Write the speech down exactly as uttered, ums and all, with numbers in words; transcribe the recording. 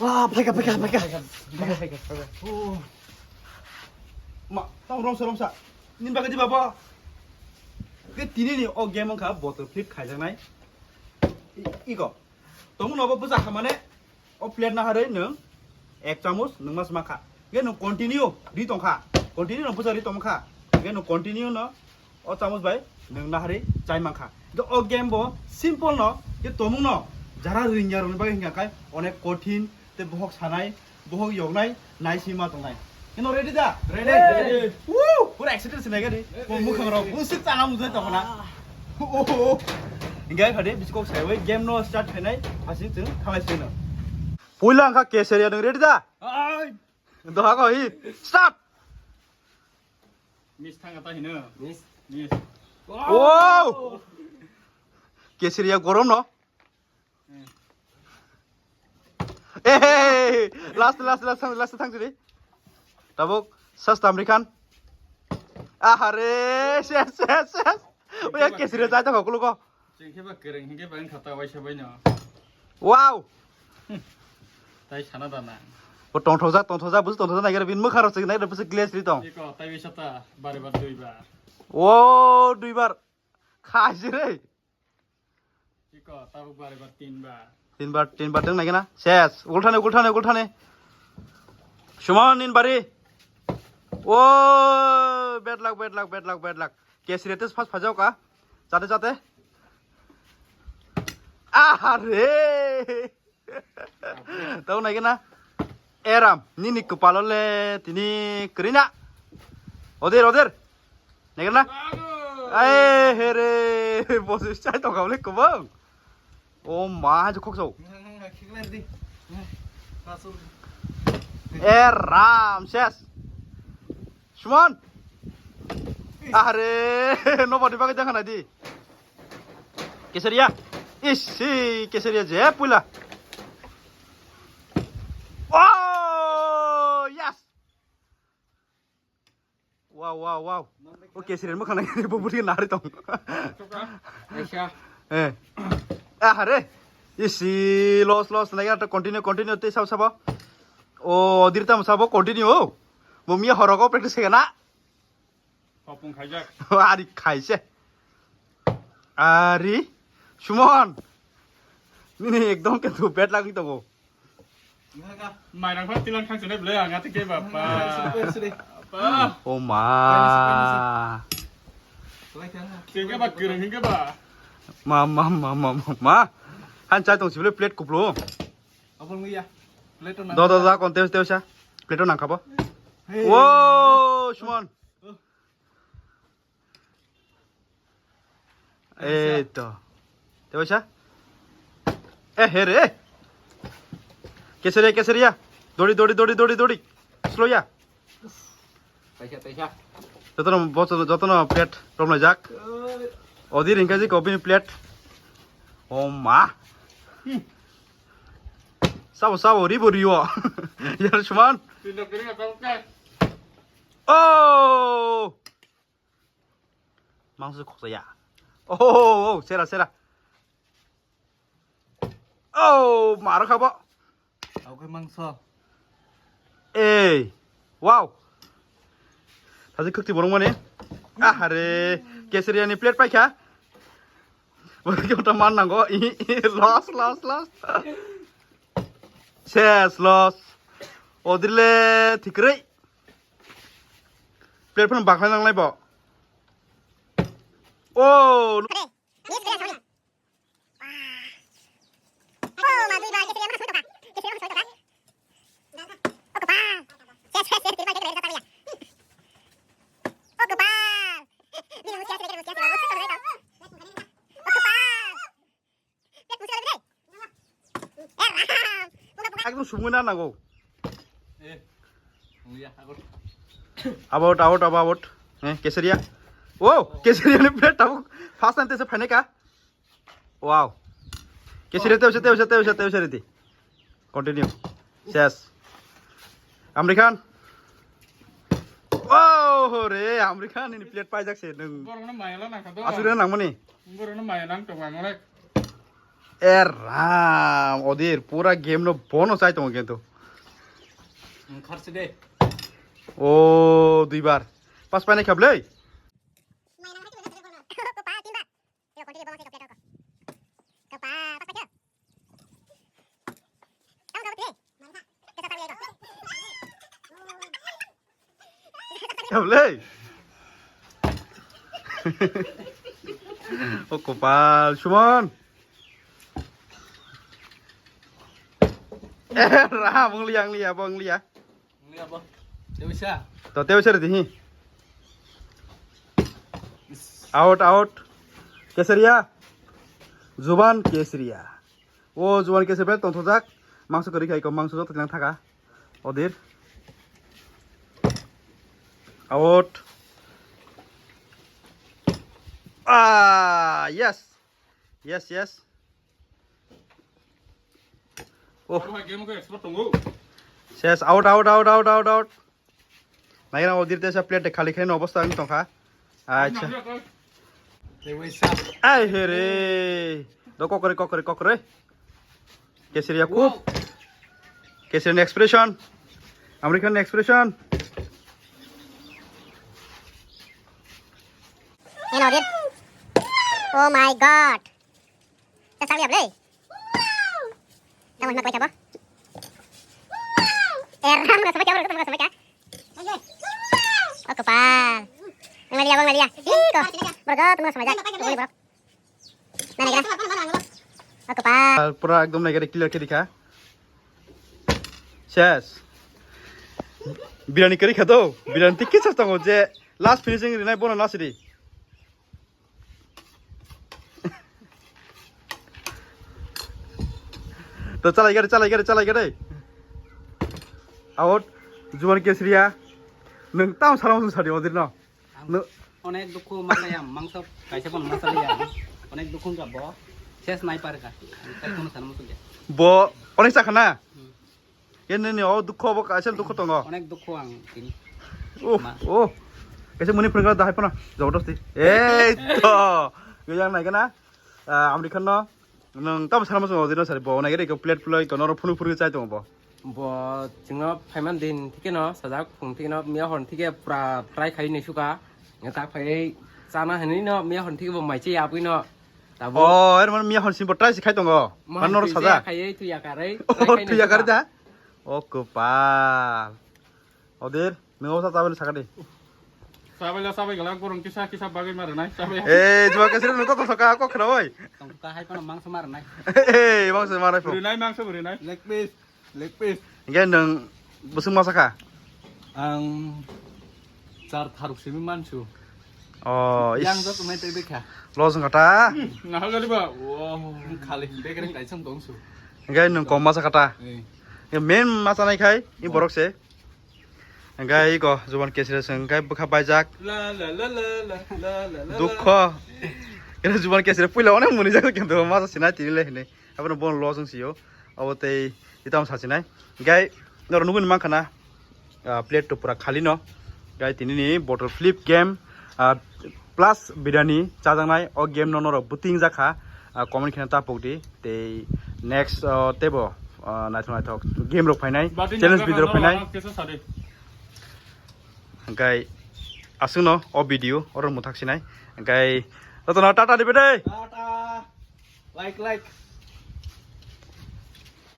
Ah, phaika, phaika, phaika. Oh. Ma, tong romsa, romsa. Nin bagadi baba. Ke tini ni o game wngkha bottle flip khaijaknai. I-, iko. Tongmung no bo bwsa kha mane, o plate naharwi nwng ek chamuch nwng mas mankha. Hwnkhe nwng continue ri tongkha. Continue nwng bwsa ri tongkha. Hwnkhe nwng continue no o chamuch bai nwng naharwi chai mankha. Hwnkhe o game bo simple no, je tongmung no jara ringya rwni bagwi hwnkha khai onek kothin tei bohok sanai, bohok yoknai, naisingma tongnai. Hino ready da? Ready. Ready. Woo! Pura excited se nai gani. Bo mwkhang rok bo sik chana mujai tongkha na. Oh, oh, oh. Hingke phade biskok sai oi game no start khainai asing chwng thanglai sino. Puila wngkha Keseria, nwng ready da? Ai. Doha ko hi. Start. Miss thang ata hino. Miss. Miss. Wow. Keseria gorom no. Eh, last, last, last, last thang sini. Tabuk, sas Tamri Khan. Ahare, ses, ses, ses. Oya Keseria jai tongkha kuluko. Chwng khe ba kwrwng hinkhe ba wngkha ta waisa baino. Wow. Tai sana da na. Bo tongthokjak, tongthokjak, busu tongthokjak nai khe bini mwkhang rok chwng nai khe busu glass ri tong. Iko tai bisa ta bari bar dui bar. O dui bar. Khaisi re. Iko tabuk bari bar tin bar. Tin bar, tin bar tong nai khe na. Ses. Ulthani, ulthani, ulthani. Suman nin bari. O bad luck, bad luck, bad luck, bad luck. Keseria tes first phajao ka. Jate, jate. Ahare. Tau nai kena. Eram, nini kepala le tini kerina. Oder, oder. Nai kena. Ai here, bosu chai tong kau le kubang. O ma, hai khok so. Eram, ses. Suman. Are, no body bagwi jang khanai di. Keseria. Isi, Keseria je puila. Oh, yes. Wow, wow, wow. O Keseria mo khana bo budi nari tong. Aisha. Eh. Ah, are. Isi, loss, loss. Nai to continue, continue. Te sab sabo. O, dirta mo sabo continue. Bo miya horogo practice kena. Hopung khaijak. Ari khaise. Ari Sumon. Nini ekdom ke tu bad lagi tongo. Mairang pha tilang khang sene ble anga te ke bapa. Sini, sini. Apa? O ma. Sini, sini. Ke ke ba kereng ke ba. Ma, ma, ma, ma, ma, ma. Han chai tong sibole plate kuplo. Apa ngi ya? Plate na. Do, do, do, kon teo, teo sa. Plate nang khabo. Hey. Wo, Sumon. Ei to. Te waisa? Eh, he re. Keseria, Keseria. Dori, dori, dori, dori, dori. Slow ya. Taisa, taisa. Jotono, boto, jotono plate romlai jak. Odi ringka ji ko bini plate. O ma. Sabo, sabo, ribo, ribo. Yar Sumon. Pindah kiri atau bukan? Oh. Mangso khoksa ya. Oh, oh, oh, sera, sera. Oh, maro khabo. Oke, mangso. Ei, wow. Tadi khukti borong mani. Ah, are, Keseria ni plate paikha. Bagi kita man nanggo. Loss, loss, loss. Ses, loss. Odile, thikre. Plate phano bakhlai nanglai bo. Oh. Ekdom sumui na nango. Eh, muya, agor. About, about, about, about. Eh, Keseria. Oh, Keseria ni plate tabuk. First time tese phainai ka. Wow. Keseria tewse, tewse, tewse, tewse ridi. Continue. Ses. Amri Khan. Oh, re, Amri Khan ini plate paijak se nung. Borokno maya la nangkha do. Asura nangmani. Borokno maya nang tong ang onek. Eram, Odir, pura game no bono chai tongo kintu. Kharsi de. O, duibar. Pas painai khablei. Khablei. O kopal, Suman. Eh, Ram, wng liya, wng liya, bo wng liya. Wng liya bo. Tewisa. To tewisa re dihi. Out, out. Kesaria. Zuban Kesaria. O Zuban Kesaria tongthokjak. Mangso kwrwi khai ko, mangso joto tlang thaka. Odir. Out. Ah, yes. Yes, yes. Oh. Abo hai game ko expert tongo. Ses, out, out, out, out, out, out. Naina Odir tesa plate de khali khaino obostha wng tongkha. Acha. Tei waisa. Ai here. Do kokore, kokore, kokore. Kesaria kub. Wow. Kesaria ni expression. American expression. Hello, Odir. Oh my God. Sa sali ablei. Tamo ma koi chabo. Er, tamo ka samai ka, tamo ka samai ka. Oh, kopal. Ang mali abang mali ya. Ih, ko. Borok, tamo ka samai jak. Borok. Nani kena. Oh, kopal. Pura ekdom nai gari clear kiri kha. Ses. Biryani kiri kha do. Biryani tikki sas tongo je last finishing rinai bono nasidi. To chalai gari, chalai gari, chalai gari. Out, Zuban Kesaria. Nwng tamo salamo sadi Odir no. Ang No. Onek dukhu ma kaya, mangso kaisa kono ma saliya. Onek dukhu wngkha bo. Ses nai par kha. Ang tai kono sana musulia. Bo onek sakha na? Hmm. Ye nini o dukhu bo kaisa dukhu tongo. Onek dukhu ang tini. Oh, Ma. Oh. Kaisa muni phunukla dahai phano. Jabardasti. Ei to. Gejang nai kana. Ah, amri khanno. Nwng tamo sana muchungo Odir no sari bo. Onai gari ko plate plate ko noro phunuk phunuk chai tongo bo. Bo chwngno phaiman din thikeno sajak phung thikeno miya hor thike pura try khai ni suka. Nga tak phai chana hinwi no miya hor thike bo mai che yapwi no. Tabo. Oh, er man miya hor sin bo try si khai tongo. Man noro saja. Khai tu ya karai. Oh, tu ya karai da. Oh, kopal. Odir, nwng osa tabel sakadi. Sabai la sabai gala gorong kisa kisa bagwi marinai sabai. Eh, Zuban Kesaria nwng kok soka kok khna oi. Tong ka hai kono mangso marinai. Eh, mangso marinai pho. Rinai mangso rinai. Leg piece. Leg piece. Hingke nwng bwswk masa kha? Ang char tharuk simi mansu. Oh, is. Yang jok mai tei bekha. Los wngkha ta? Hmm, nahagari ba. Wow. Khali bekereng kaisam dongsu. Hingke nwng kom masa kha ta? Eh. Hingke main masa nai khai, i borok se. Hingke iko Zuban Kesaria se hingke bwkha baijak. La, la, la. Dukho. Kene Zuban Kesaria puila onek muni jak kintu masa sinai tini le hini. Abono bon los wng sio. Abo tei itam sasinai. Gai noro nuguni mankha na, ah, plate to pura khali no. Gai tini ni bottle flip game, ah, plus biryani chajaknai o game no noro buting jakha, ah, comment khena ta pokdi. Tei next, ah, tebo, ah, naithok naithok game rok phainai, challenge video rok phainai. Hingkai aswkno o video oro mwthak sinai. Hingkai jotono tata dibe dei. Tata. Like, like.